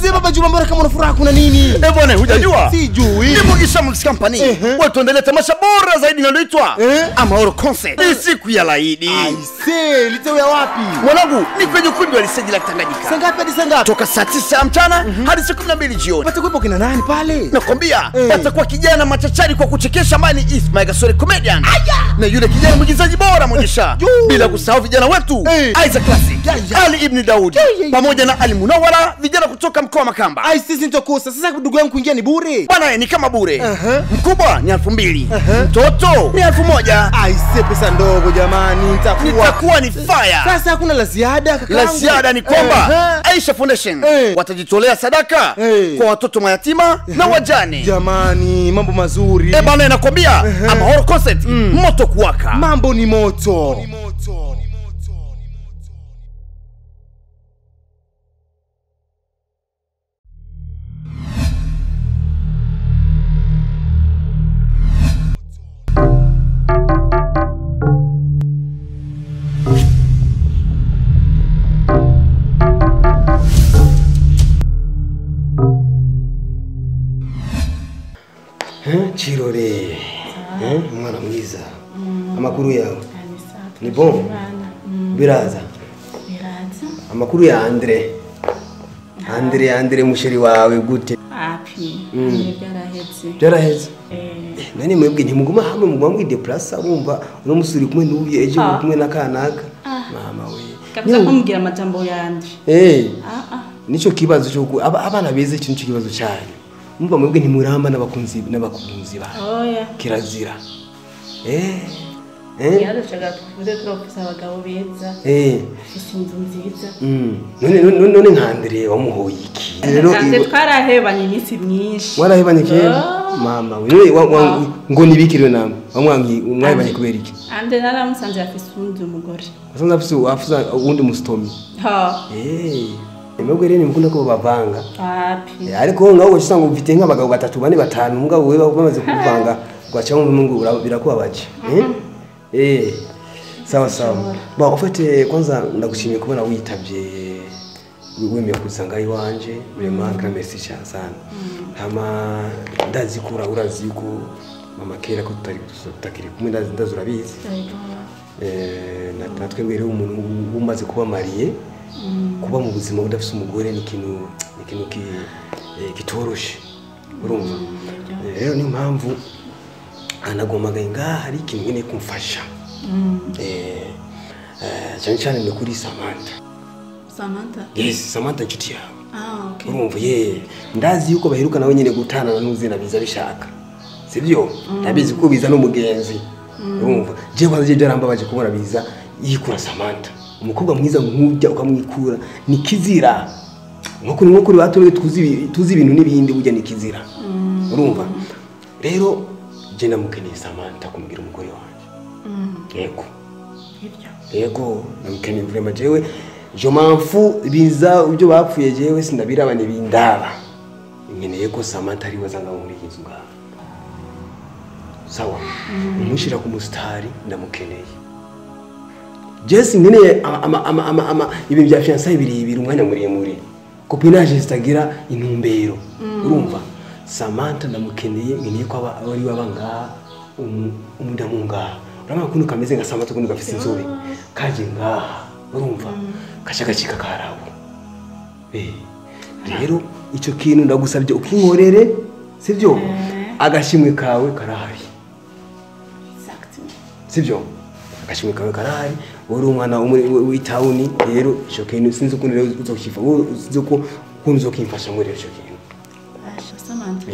Mzee Baba Juma, mbona kama una furaha kuna nini? Eh bwana, hujajua? Sijui. Ni Mugisha Music Company. Watu tamasha bora zaidi linaloitwa Amahoro Concert. Ni siku ya laidi. I see, litawea wapi? Mwanangu, ni kwenye ukumbi wa Liseji la Tanganyika. Saa ngapi hadi saa ngapi? Toka saa 9 mchana hadi saa 12 jioni. Patakuwepo kina nani pale? Nakwambia, patakuwa kijana machachari kwa kuchekesha ambaye ni Ismail Gasore comedian. Na yule kijana mwigizaji bora Mugisha. Bila kusahau vijana wetu Isaac Classic, Ali Ibn Daud pamoja na Ali Munawara, vijana kutoka mkoa wa Makamba. Ai, sisi nitakosa. Sasa ndugu yangu kuingia ni bure. Bwana, ni kama bure. Mkubwa ni 2000. Mtoto ni 1000. Ai, si pesa ndogo jamani, nitakuwa ni fire. Sasa hakuna la ziada kakaangu. La ziada ni kwamba Aisha Foundation watajitolea sadaka kwa watoto mayatima na wajane. Jamani, mambo mazuri. Eh bana, nakwambia Amahoro Concert moto kuwaka. Mambo ni moto. Chirore, mwana mwiza. Amakuru yawe ni bon? Biraza. Amakuru ya Andre. Andre musheri wawe gute? Api. Byaraheze. Nani mwebwe ntimuguma hamwe muguma mwide plus abumva uno musuri kumwe n'uye ejo kumwe na kanaka. Mama we. Kabisa kumbwira amajambo ya Andre. Nico kibazo cyo abana beze ikintu cyo kibazo cyane. Mumva mwebwe ntimuramba n'abakunzi ba. Oya. Kirazira. Yadashaka tuvuze turofisa abagabo beza. Ufise inzu nziza. None nka Andre wamuhoye iki? Rero twarahebanye iminsi myinshi. Warahebanye kera? Mama we ngo nibikiriwe namwe. Wamwangi mwahebanye kubera iki? Andre naramusanze afise undi mugore. Asanze afise undi mustomi. Ha. Mwebwe rero nimukunda ko babavanga. Api. Ariko ngaho usanga ufite nk'abagabo batatu bane batanu mugabo wewe bamaze kuvanga gwacha mu birakubabaje. Sawa sawa. Bon, en fait kwanza ndagushimiye kubona witabye wemeye kuzanga iwanje, vraiment grand merci sana. Hama ndazi kura urazi ko mama kera ko tutari tutakiri kumwe ndazi urabizi. Natwe rero umuntu umaze kuba marié kuba mu buzima udafise umugore ni ikintu kitoroshe. Urumva? Rero niyo mpamvu anagomagaye ngaha hari ikintu nyine kumfasha. Cyane cyane ni kuri Samantha. Samantha? Yes, Samantha inshuti yawe. Okay. Urumva ye ndazi yuko baheruka nawe nyine gutana n'uzi na biza bishaka. Sibyo? Ndabizi ko biza n'umugenzi. Urumva? Je kwanza je byarambabaje kubona biza yikura Samantha. Umukobwa mwiza nk'ujya ukamwikura ni kizira. Nko kuri batwe tuzi ibintu n'ibindi ujya ni kizira. Urumva? Rero je namukeneye Samantha kumbwira umugore wanje. Yego. Yego, namukeneye vraiment jewe je m'en fous biza ibyo bapfuye jewe sindabirabane bindaba. Nkeneye ko Samantha ari wazanga muri iyi nzu ngaha. Sawa. Umushira ku mustari ndamukeneye. Jesse nkeneye ama ibintu bya fiançailles biri umwanya muremure. Copinage zitagira intumbero. Urumva? Samantha ndamukeneye nkeneye ko ari waba ngaha umudamu ngaha. Urabona kuntu kameze nka Samantha kuntu gafise inzobe. Kaje ngaha. Urumva? Kashagacika karabo. Rero ico kintu ndagusabye ukinkorere, sivyo? Agashimwe kawe karahari. Sivyo? Agashimwe kawe karahari. Uri umwana w'itawuni rero ico kintu sinzi ukuntu rero uzokifa uzi ko ukuntu uzokimfasha muri ico kintu. Asha Samantha.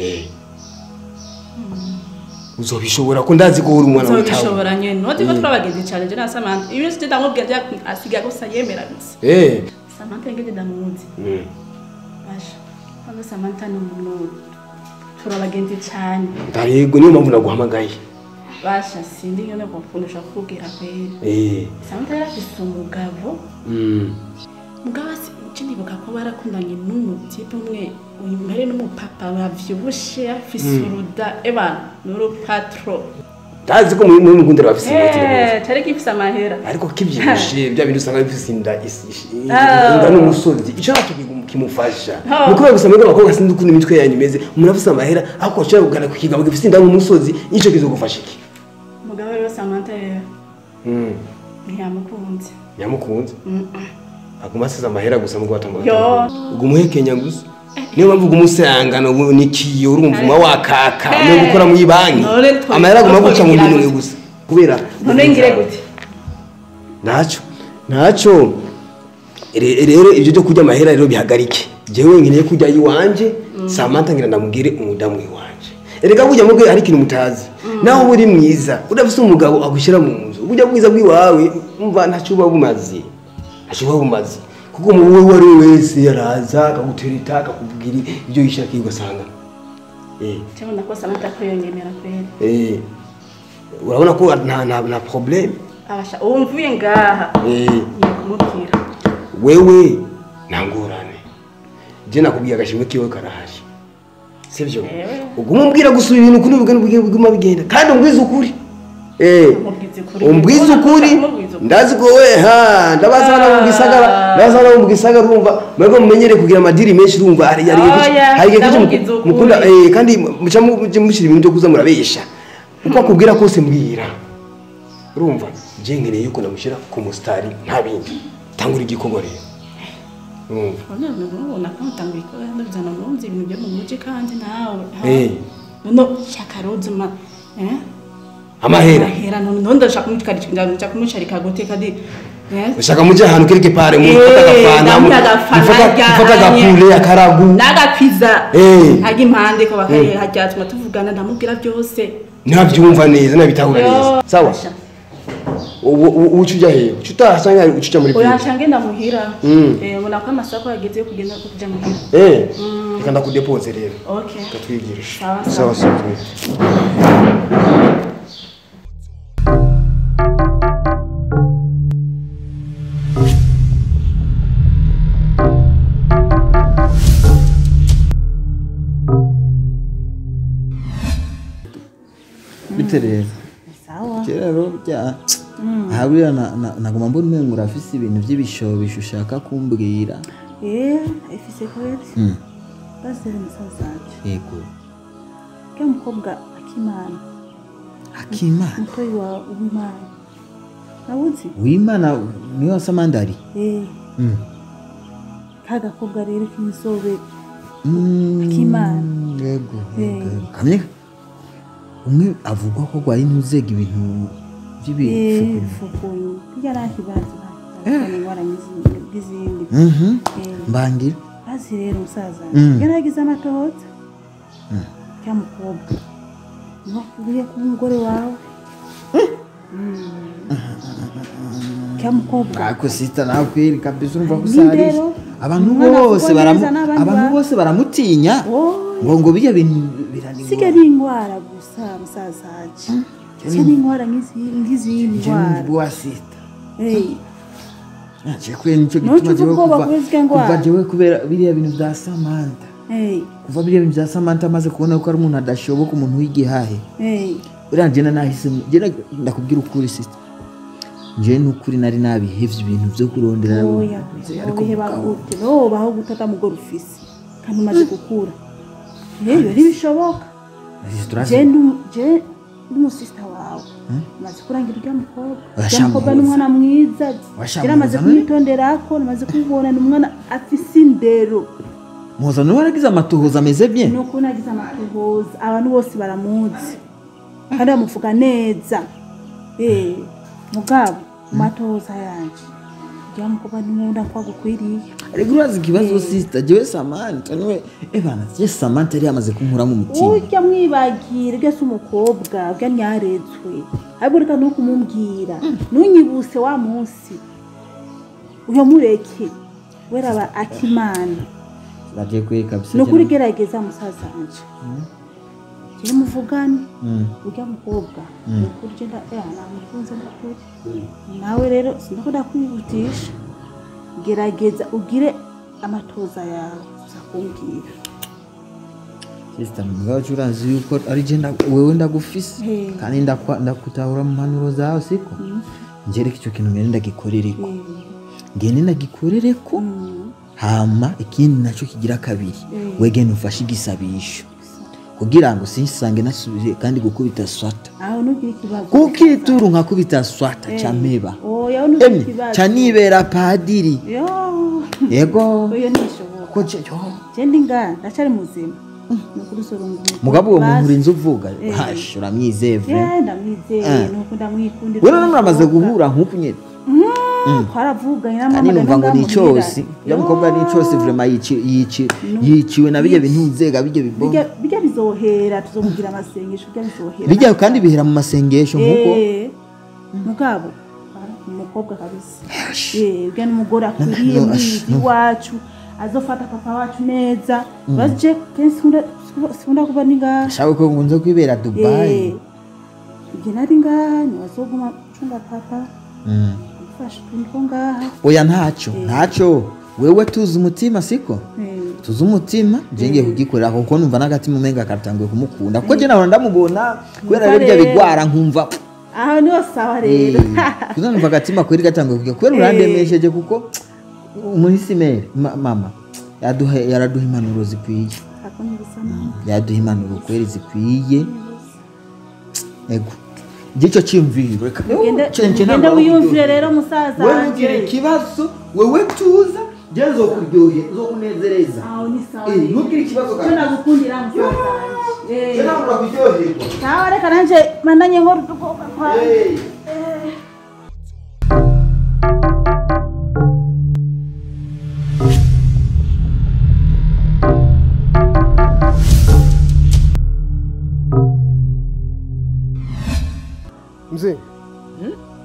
Uzobishobora ko ndazi ko uri umwana w'itawuni. Uzobishobora nyene. Noti ko twabagenzi cyane je na Samantha. Ibintu sije ndamubwira asiga gusa yemera gusa. Samantha ngende ndamuzi. Asha. Kwanza Samantha ni umuntu turabagenzi cyane. Ndarigo niyo mpamvu naguhamagaye. Basha sindi ngene kufundisha kubwira kweli. Samantha yarafise umugabo. Mugabo sindibuka ko barakundanye n'umutipe umwe uyu mbere n'umupapa bavyibushe afise uruda ebana n'urupatro. Ndazi ko muri mugundira bafise inoti. Cyari gifise amahera. Ariko kivyibushe bya bintu usanga bifise inda inda n'umusozi. Ico nacyo kimufasha. Nuko gusa mwebwe abakobwa sinzi ukuntu imitwe yanyu imeze. Umuntu afise amahera ariko ashobora kugana ku kigabo gifise inda n'umusozi, ico kizogufasha iki? Mugabo rero Samantha rero. Ntiyamukunze. Ntiyamukunze? Aguma asize amahera gusa mugo atangwa. Ugumuhekenya gusa. Niyo mpamvu ugumusangana nikiyo urumva uma wakaka no gukora mu banki. Amahera aguma guca mu minwe gusa. Kubera none ngire gute? Naco. Naco. Rero ibyo byo kurya amahera rero bihagarike. Jewe nkeneye kujya iwanje, Samantha ngira ndamubwire umudamu iwanje. Erega burya mubwe hari ikintu mutazi. Naho uri mwiza, udafise umugabo agushyira mu nzu. Burya bwiza bwiwawe umva ntacyo uba bumaze. Ntacyo uba bumaze. Kuko umuwe wari wese yaraza akagutereta akakubwira ibyo yishakiye ugasanga. Cyangwa ndako Samantha ko yongemera kweli. Urabona ko nta problème. Abasha umvuye ngaha. Kumubwira. Wewe nangorane. Je nakubwiye agashimwe kiwe karahari. Sivyo? Ugumumbwira gusuba ibintu kuri buguma bigenda kandi umbwiza ukuri. Umbwiza ukuri ndazi ko we ha ndabaza na mu gisagara ndabaza na mu gisagara urumva mwebwe mumenyere kugira amadiri menshi urumva hari mukunda kandi muca mushira ibintu byo kuza murabesha uko akubwira kose mbwira urumva je nkeneye yuko namushira ku mustari nta bindi tangura igikorwa rero urumva none nakantanga igikorwa ndabizana ngo nzi ibintu byo mu muje kandi nawe no shakarozuma amahera none ndashaka kumucarika gute kandi ushaka muje ahantu quelque part mu mufata agafana mufata agapule akaragu n'agapiza hajya impande ko bakahera hajya tuvugana ndamubwira byose nabyumva neza nabitahura neza sawa ubu uja he utasanga ucuja muri oya ncange ndamuhira ubona ko amasako yageze kugenda kuja muhira reka ndakudepose rero okay katwigirisha sawa sawa. Bitereza sawa rero bya habira nagoma mbona umengo urafise ibintu by'ibishobisho ushaka kumbwira. Ifise kweli basere musazaje yego kya mukobwa Akimana mutoyi wa Uwimana nawuzi Uwimana niyo Samandari kagakobwa rero k'inzobe Akimana yego kamye umwe avugwa ko gwari ntuzega ibintu by'ibifukuyu bijya nakibazo ingwara n'izindi mbangira bazi rero musaza yaragize amatohoza cya mukobwa niho kugiye kuba umugore wawe cya mukobwa ako sita nakwiri kabisa urumva ko usarije abantu bose baramutinya ngo bijya bintu birani sige n'ingwara gusa musazaje sige n'ingwara nk'izindi ndwara bwasita je nicyo gituma jewe kuva jewe kubera biriya bintu bya Samantha kuva biriya bintu bya Samantha amaze kubona ko ari umuntu adashoboka umuntu w'igihahe uriya njye nahise njye ndakubwira ukuri sister njye n'ukuri nari nabihevye ibintu byo kurondera ariko gute no baho gutata mugore ufise kandi umaze gukura rero ntibishoboka je n'umusista wawe maze kurangira urya mukobwa mukobwa n'umwana mwiza yaramaze kumwitonderako namaze kumubona n'umwana afise indero muza no waragize amatohoza ameze bien nuko nagize amatohoza abantu bose baramuzi kandi bamuvuga neza mugabo matohoza yanje urya mukobwa n'umwunda kwa gukwiriye ariko urazi ikibazo sister jewe Samantha niwe bana je Samantha yari yamaze kunkura mu mutima urya mwibagira urya se umukobwa urya nyaretswe ahubwo reka ntukumumbwira nunyibuse wa munsi uyo mureke weraba Akimana bagiye kwereka kabisa nukuri gerageza musaza wanje je muvugane urya mukobwa nukuri je namukunze ndakuri nawe rero sindakunda kwihutisha gerageza ugire amatoza yawe uzakumbwira Sister mugabo urazi yuko ari je wewe ndagufise kandi ndakutahura mu mpanuro zawe siko njereka icyo kintu ngende ndagikorereko ngende ndagikorereko hama ikindi naco kigira kabiri wegende ufashe igisabisho kugira ngo sinsange nasubire kandi gukubita swata aho nugira ikibazo kukituru nkakubita swata cameba oya nugira ikibazo canibera padiri yo yego oya nishoboka ko je ndi nga ndacari muzima mugabo uwo muntu urinze uvuga hash uramwizeye vre ndamwizeye nuko ndamwikundira wewe muramaze guhura nkuko nyene twaravuganye na mama ngo ni cyose ya mukobwa ni cyose vraiment yiciwe na bijye bintu nzega bijye bibomba bijye bizohera tuzomugira amasengesho bijye bizohera bijye kandi bihera mu masengesho nkuko mugabo umukobwa kabisa ujya n'umugore akwiriye mwizi wacu azofata papa wacu neza baje kenshi sikunda kuba ninga shawe ko ngunze kwibera Dubai nge nari ngaha niwazoguma cunga papa mfasha utuntu ngaha oya ntacyo wewe tuzi umutima siko tuzi umutima je ngiye kugikorera kuko numva n'agatima umenga karatanguye kumukunda kuko je nahora ndamubona kubera rero ibyo bigwara nkumva aho niho sawa rero kuko numva agatima kweri gatanguye kujya kubera urandemesheje kuko umuhisimere mama yaraduha impanuro zikwiye yaduha impanuro kweri zikwiye ego gico cyimviro reka genda wiyumvire rero musaza wewe ugira ikibazo wewe tuza genzo kuryohe zo kunezereza aho ni sawa ntugire ikibazo kandi nagukundira musaza wanje je ntabwo kuryoherwa sawa reka nanje mandanye nkora udukoka kwa Mzee,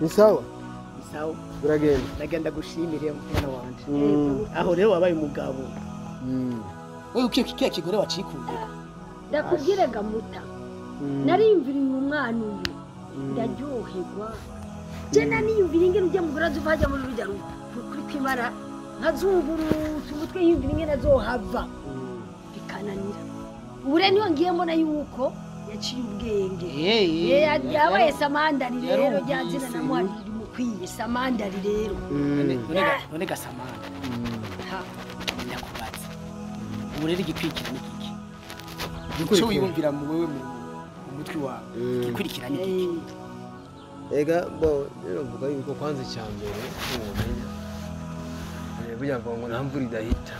ni sawa? Ni sawa. Uragenda. Ndagenda gushimire mwana wanje. Aho rero wabaye umugabo. Wewe ukiye kikiya kigore wacikundeko. Ndakubwire gamuta. Narimviriye umwana uyu. Ndaryoherwa. Je naniyumvira ingene ujya mugora azuva muri rujya kuri kwimara nkazungurutse umutwe yumvira ingene azohava. Bikananira. Ubure niyo ngiye mbona yuko yaciye ubwenge yabaye samandari rero ryazina namwariri mukwiye samandari rero none gasamanda ndakubaza ubu rero igikwikira ni giki icyo wiyumvira mu wewe mu mutwe wawe igikurikira ni giki ega bo rero mvuga yuko kwanza icya mbere ubumenya burya mvuga ngo nta mvura idahita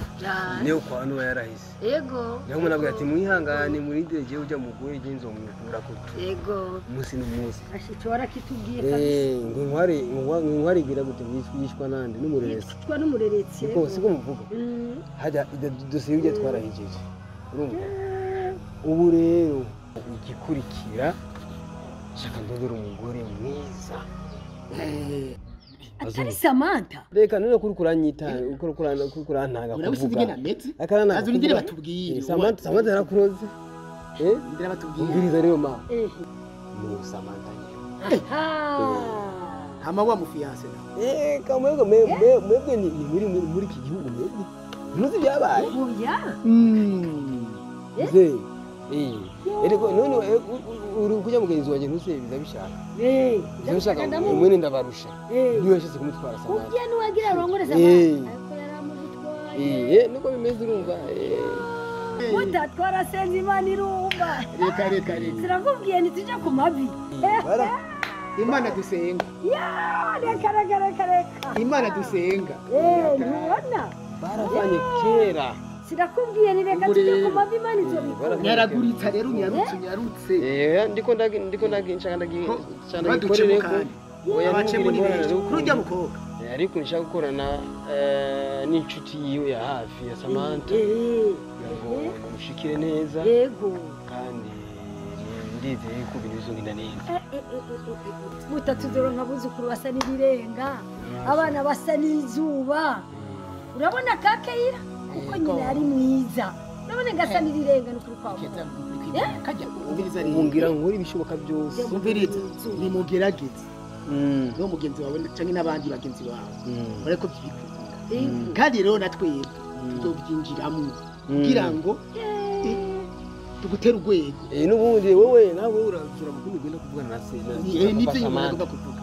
niyo kwa nuba yarahise yego niyo umuntu avuga ati mwihangane murindire igihe ujya mugore igihe nzomwikura kutu yego umunsi n'umunsi ashitse warakitubwiye kabisa ngo inkware ngo igira gute yishwa nande n'umureresi yishwa n'umureresi siko siko muvuga hajya dosiye ujya twarahijeje urumva ubu rero igikurikira shaka ndondera umugore mwiza atari Samantha reka none kuri kuranyita kuri kurantanga kuvuga akarana azurindire batubwire Samantha yarakuroze ndira batubwire ubwiriza rero ma ni Samantha hama wa mufiance na kamwebwe mwebwe ni muri iki gihugu mwebwe ntuzi byabaye oya ze eriko none uri kujya mugenzi wanjye ntusebiza bishaka bishaka mwene ndabarusha niwe yashyize kumutwara Samantha ubye nuwagira arongore Samantha ariko yaramugutwaye niko bimeze urumva mutatwara senze Imana irumva reka reka reka sirakubwiye ntitujya ku mavi Imana dusenga ya reka reka reka reka Imana dusenga ntubona baravanye kera sirakubwiye ni reka tujye ku mavi Imana izobikora nyaraguritsa rero unyarutse ndiko ndiko ndaginshaka ndagikorere baducemo kandi abacemo ni benshi kurujya mukobwa ariko nshaka gukorana n'inshuti yiwe ya hafi ya Samantha ngo mushikire neza yego kandi ndizeye yuko ibintu bizogenda neza mutatudoro nk'abuzukuru basa n'ibirenga abana basa n'izuba urabona kakeyira kuko nyina yari mwiza urabona gasa n'irirenga n'ukuri kwawe ngira nkore ibishoboka byose umviriza nimugerageze niwo mugenzi wawe canke n'abandi bagenzi bawe bareko byikunda kandi rero natwebwe tuzobyinjiramwo kugira ngo Tugutera urwego. N'ubundi wowe nawe urazura mukundi ugenda kuvugana na se. Nivyo nyuma kuvuga.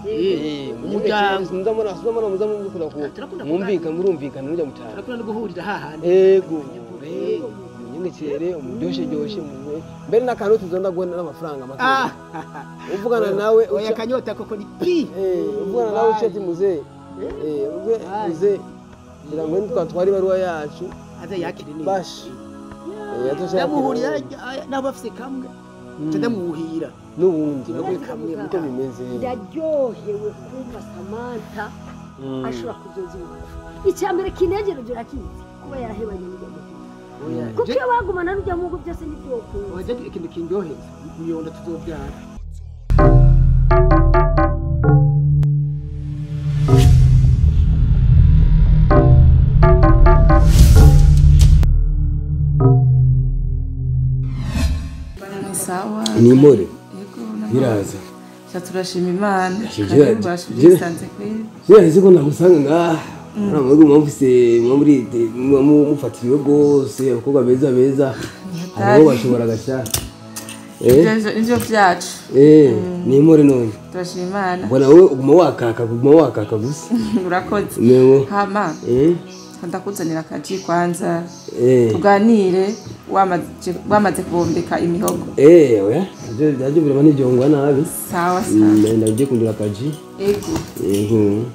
Umuryango ndamona ndamona muzamukunda ko mwumvikana murumvikana nujya mutara. Turakunda no guhurira hahandi. Yego. Nyine umuryoshe ryoshe mbere n'akantu tuzonda guhana n'amafaranga make. Uvugana nawe oya kanyota koko ni pi. Uvugana nawe uceti muze. Ubwe muze ngira ngo twatwara ibaruwa yacu. Aze yakire neza. Bash. Ndamuhurira n'abafise kamwe. Ndamuhira. N'ubundi nubwo kamwe niko bimeze. Ndaryohewe kumva Samantha ashobora kuzoza iwacu. Icyambere kinejereje urakizi kuba yarahebanye n'ujya muhungu. Kuko iyo bagumana n'ujya muhungu byose ntibyokunda. Oya ikintu kindyoheza muyonda tuzobyara. Sawa. Ni more. Biraza. Turashima Imana. Bashyize kweli. Nzi ko namusanga ngaha. Ntabwo mwumvise muri mufatiriwe rwose abakobwa beza beza. Abo bashobora gasha. Ivyo byacu. Ni more none. Turashima Imana. Mbona wowe uguma wakaka gusa. Urakoze. Hama. Ndakuzanira akaji kwanza. Tuganire wamaze kubombeka imihogo. Oya. Ndaje birama n'ibyongwa nabi. Sawa sawa. Ndaje kundura akaji. Ego. Yego.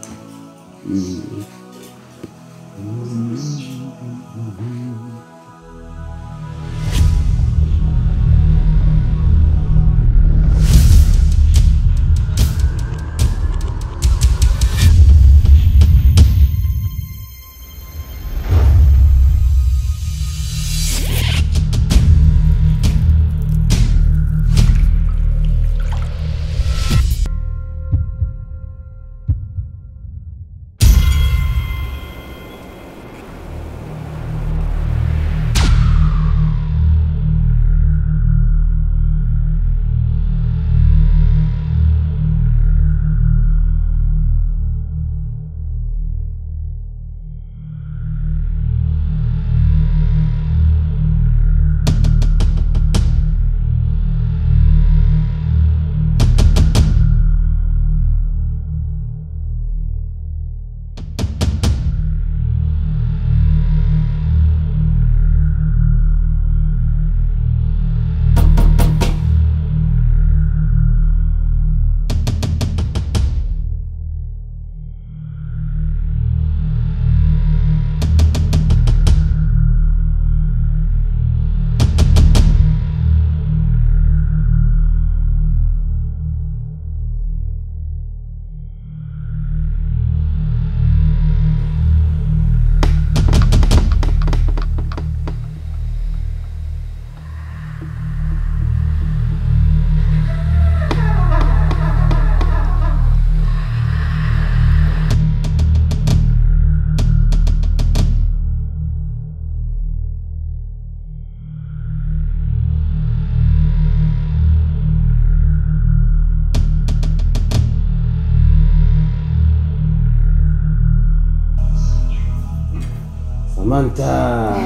Samantha,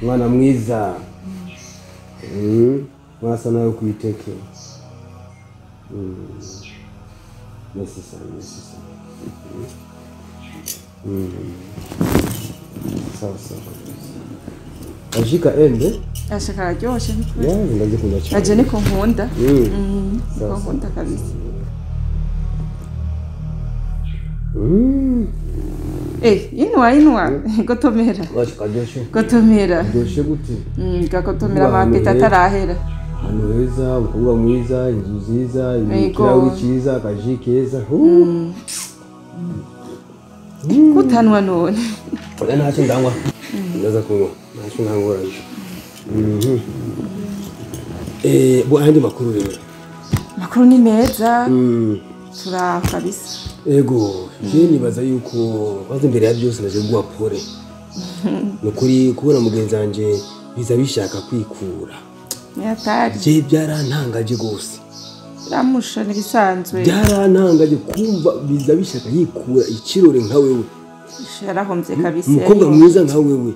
mwana mwiza. Mwasa nawe kuiteke. Merci sana, merci sana. Sawa sawa. Ashika embe? Ashika araryoshe. Yeah, ndagikunda cyane. Aje niko nkunda. Niko nkunda kabisa. Inwa gotomera. Karyoshe. Gotomera. Karyoshe gute? Gakotomera amapeta atarahera. Ahantu heza, umukobwa mwiza, inzu nziza, ikirahuri cyiza, akaji keza. Kutanwa none. Oya ntacyo ndanywa. Ndaza kunywa. Ntacyo ntangorane. Bo ayandi makuru rero. Makuru ni meza. Turaho kabisa. Ego, je nibaza yuko kwanza imbere ya byose naje guha pole. Nukuri kubona mugenzi wanje biza bishaka kwikura. Nyatari. Je byarantangaje gose. Ramusha nibisanzwe. Byarantangaje kumva biza bishaka yikura ikirore nka wewe. Yarahomvye kabisa. Umukobwa mwiza nka wewe.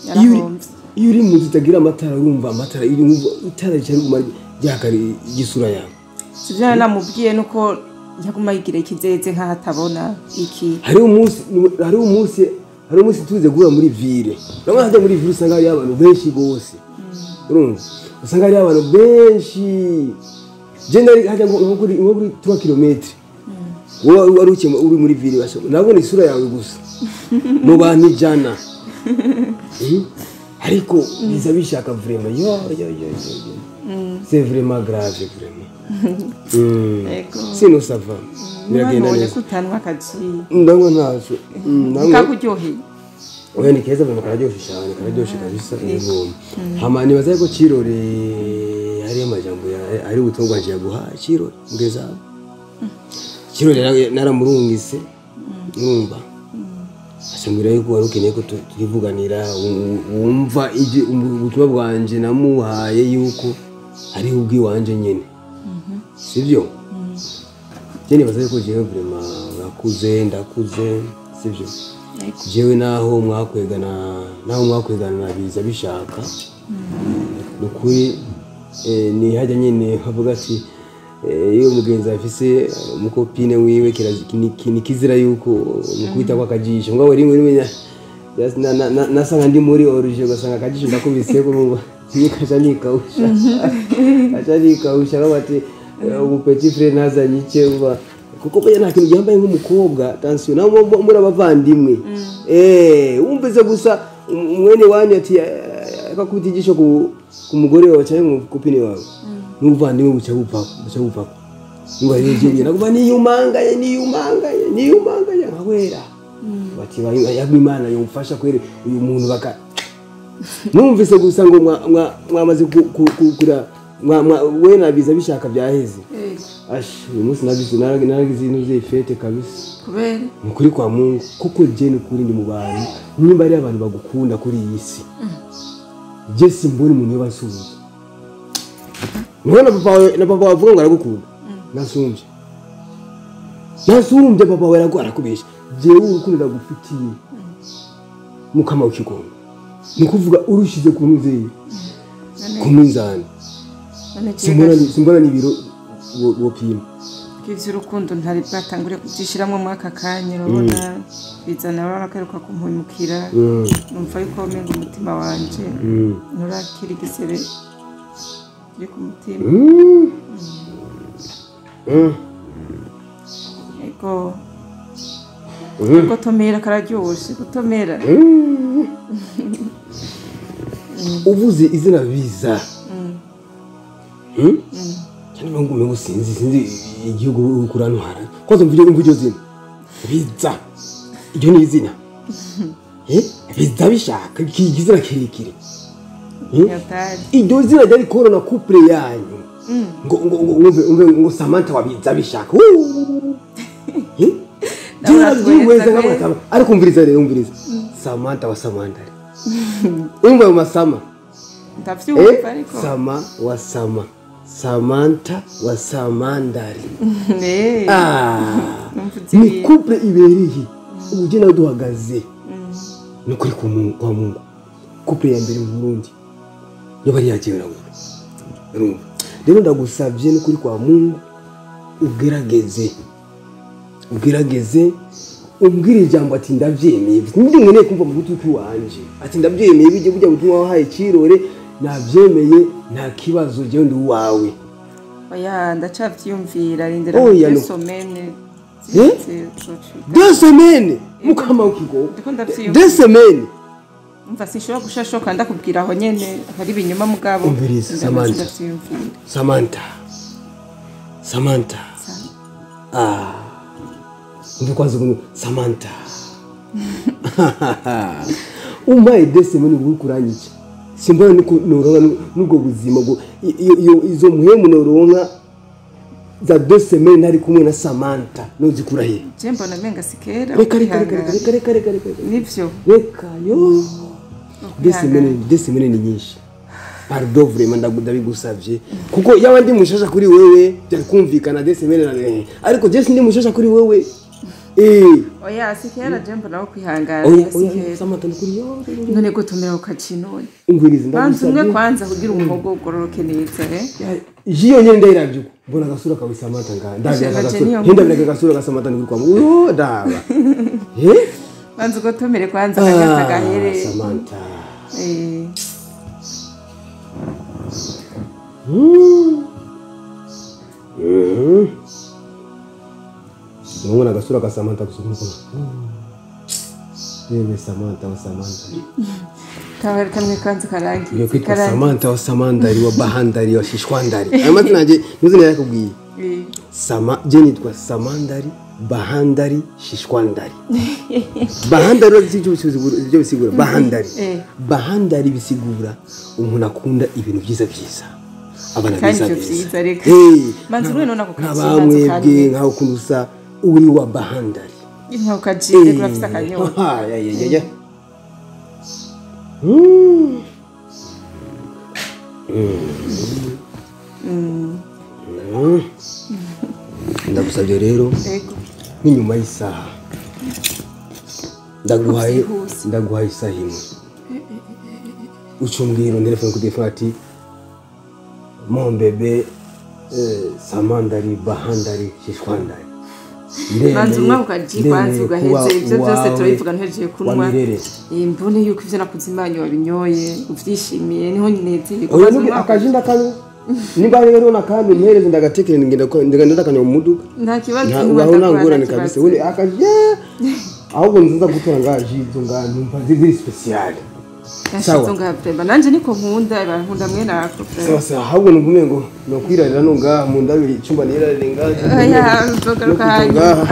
Yarahomvye. Iyo uri mu nzu itagira amatara urumva amatara iyo urumva itara rica riguma ryaka igisura yawe. Sivyo namubwiye nuko yaguma yigira ikizeze nkaho atabona iki. Hari umunsi tuze guhura muri ville. Urabona hajya muri ville usanga hari abantu benshi gose. Urumva usanga hari abantu benshi. Je ndari hajya ngo kuri 3 km. Wowe wari ukema uri muri ville basho. Nabona isura yawe gusa. Mu bantu ijana. Ariko biza bishaka vraiment yo. C'est vraiment grave vraiment. Ego. Sinon ça va. Biragenda neza. Kutanwa kaji. Ndanywa ntaco. Kakuryoheye. Oya ni keza vraiment kararyoshe cyane, kararyoshe kabisa. Yego. Hama nibaza ko Kirore hari amajambo ari ubutumwa bwanje yaguha Kirore ngeza. Kirore naramurungise. Urumva. Asambira yuko wari ukeneye ko tukivuganira wumva ubutumwa bwanje namuhaye yuko ari ubwiwanje nyene. Sivyo? Je nibaza ko jewe vraiment urakuze ndakuze sivyo? Jewe naho mwakwegana biza bishaka. Nukuri ni hajya nyene bavuga ati iyo mugenzi afise umukopine wiwe ni kizira yuko mukubita kwa kajisho ngo rimwe rimwe nasanga ndi muri oruje ugasanga akajisho ndakubise ko nikaja nikausha acha nikausha bati ubu petit frère nazanye icye uba kuko bya nta kintu gihambaye nk'umukobwa tension nabo muri abavandimwe wumvise gusa mwene wanyu ati akakubita ijisho ku mugore wawe cyangwa mu kopine wawe n'ubuvandimwe buca bupfa ngo yeje nakuba niyumangaye nkawera bati yagwa Imana yomfasha kwere uyu muntu baka numvise gusa ngo mwamaze kugura we nabiza bishaka byaheze. Ash uyu munsi nabize naragize ibintu fete kabisa. Kubera nukuri kwa Mungu kuko je nukuri ndi mu bantu nimba ari abantu bagukunda kuri iyi si. Je simbona umuntu yobasubiza. None papa wavuga ngo aragukunda. Nasumbye papa wawe arakubesha. Jewe urukundo ndagufitiye. Mukama w'ikigongo. Nikuvuga urushize ku nuzeye. Ku minzani. Simbona n'ibiro wopima. Kivyo urukundo ntari bwatangure kubyishiramwe mu aka kanya urabona bizana barakaruka kumpumukira. Numva yuko menga umutima wanje nturakira igisebe kiri ku mutima. Ego. Gutomera kararyoshe gutomera. Uvuze izina biza. Cyane ngo umengo sinzi igihugu kurantwara. Kwanza mvuge imvugo zina. Biza. Iryo ni izina. Biza bishaka kigizira kirekire. Iryo zina ryari corona couple yanyu. Ngo umve ngo Samantha wabiza bishaka. Ariko umviriza rero umviriza. Samantha wa Samantha. Umva mu masama. Ndavyumva ariko. Sama wa Sama. Samantha wa Samandari. Ni couple ibereye. Uje nawe duhagaze. Nukuri kwa Mungu. Couple ya mbere mu Burundi. Yo bari yagiye nawe. Urumva. Rero ndagusabye nukuri kwa Mungu ugerageze. Ugerageze umbwire ijambo ati ndavyemeye. Ndi nkeneye kumva mu gutwi wanje. Ati ndavyemeye bijye bujya butumwa wahaye Kirore navyemeye nta kibazo je ndi uwawe. Oya ndacavyumvira rindira deux semaines. Deux semaines mukama ukigo. Deux semaines. Umva sinshobora gushashoka ndakubwira aho nyene hari ibinyoma mugabo. Umviriza Samantha. Samantha. Samantha. Ah. Umva kwanza kuno Samantha. Umaye deux semaines uri kuranyica. Simbona nuko noronka nubwo buzima bwo iyo izo muhemu noronka za deux semaines nari kumwe na Samantha nozikura he. Je mbona menga sikera. Reka reka reka reka reka reka. Nivyo. Reka yo. Deux semaines ni nyinshi. Pardon vraiment ndabigusavye kuko yaba ndi mushasha kuri wewe byari kumvikana deux semaines na ariko je sindi mushasha kuri wewe. Oya sikera jembo nawe kwihangana. Oya Samantha nukuri yo. None gotomera ukacinone. Umviriza ndagusabye. Banza umwe kwanza kugira umuhogo ugororoke neza eh. Jiyo nyene ndayiravyuko. Mbona gasura kawe Samantha nga. Ndabira gasura. Ndabira gasura ka Samantha nukuri kwa. Uyo ndaba. Eh? Banza ugotomere kwanza kagata gahere. Samantha. Eh. Mbona gasura ka Samantha kusukuma. Yewe Samantha wa Samantha. Kawari kamwe kwanza karangi. Yo kwitwa Samantha wa Samandari wa Bahandari wa Shishwandari. Ayo mazina nje nuzina yakubwiye. Sama je nitwa Samandari Bahandari Shishwandari. Bahandari ibyo bisigura Bahandari. Bahandari bisigura umuntu akunda ibintu byiza byiza. Abana biza byiza. Manzi rwe none ako kazi kandi nkaho kunusa uri wa Bahandari. Inka ukajinde kurafisa akanyota. Ya. Ndagusabye rero nk'inyuma y'isaha ndaguhaye isaha imwe ucumbwira telefone ku telefone ati mon bébé Samandari Bahandari Shishwandari. Manzi umwe ukaji kwanza ugaheze ibyo byose turabivuga ntejeje kunwa imbone yuko ivyo nakuzimanye wabinyoye uvyishimiye niho nezerwa. Oya akajinda kano nimba rero nakandi mpereze ndagatekere ngenda ngenda kanya mu muduka nta kibazo nangurane kabisa ubundi akaje ahubwo nziza gutora ngajizo nga numva ziri special. Sawa nga premba nanje niko nkunda bankunda mwe nako. Sawa sawa ahubwo numva ngo no kwirarira no ngaha mu ndabiri icyumba nirarire ngaje. Oya nzogaruka hanyuma.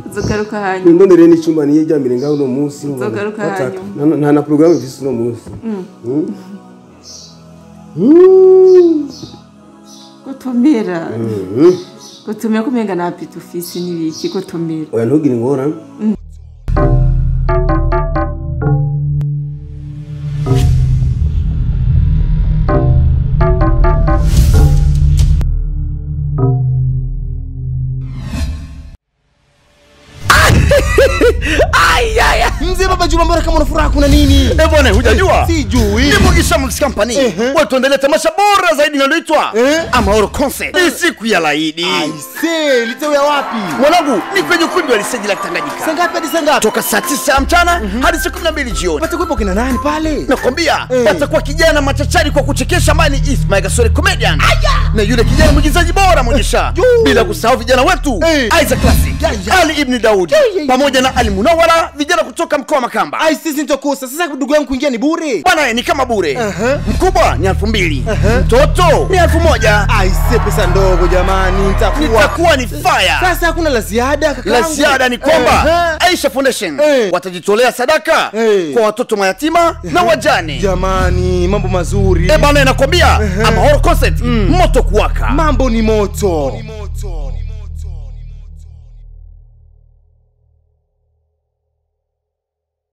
Nzogaruka hanyuma. Ndondere n'icyumba niryamire ngaho no munsi. Nzogaruka hanyuma. Nta na programme mfise no munsi. Gotomera. Gotomera kumenga na appétit ufise nibiki gotomera. Oya ntugire ingorane. Mzee baba Juma mbona kama una furaha kuna nini? Eh bwana hujajua? Sijui. Ni Mugisha Music Company. Watuendelea tamasha bora zaidi linaloitwa Amahoro Concert. Ni siku ya Laidi. I see, litawea wapi? Mwanangu, ni kwenye ukumbi wa Liseji la Tanganyika. Saa ngapi hadi saa ngapi? Toka saa 9 mchana hadi saa 12 jioni. Patakuwepo kina nani pale? Nakwambia, patakuwa kijana machachari kwa kuchekesha ambaye ni Ismail Gasore comedian. Na yule kijana mwigizaji bora Mugisha. Bila kusahau vijana wetu Isaac Classic, Ali Ibn Daudi pamoja na Ali Munawara, vijana kutoka mkoa wa Makamba. Ai sisi nitakosa. Sasa ndugu yangu kuingia ni bure. Bwana ni kama bure. Mkubwa ni 2000. Mtoto ni 1000. Ai si pesa ndogo jamani, nitakuwa ni fire. Sasa hakuna la ziada kaka. La ziada ni kwamba Aisha Foundation watajitolea sadaka kwa watoto mayatima na wajane. Jamani, mambo mazuri. Eh bwana nakwambia Amahoro Concert moto kuwaka. Mambo ni moto.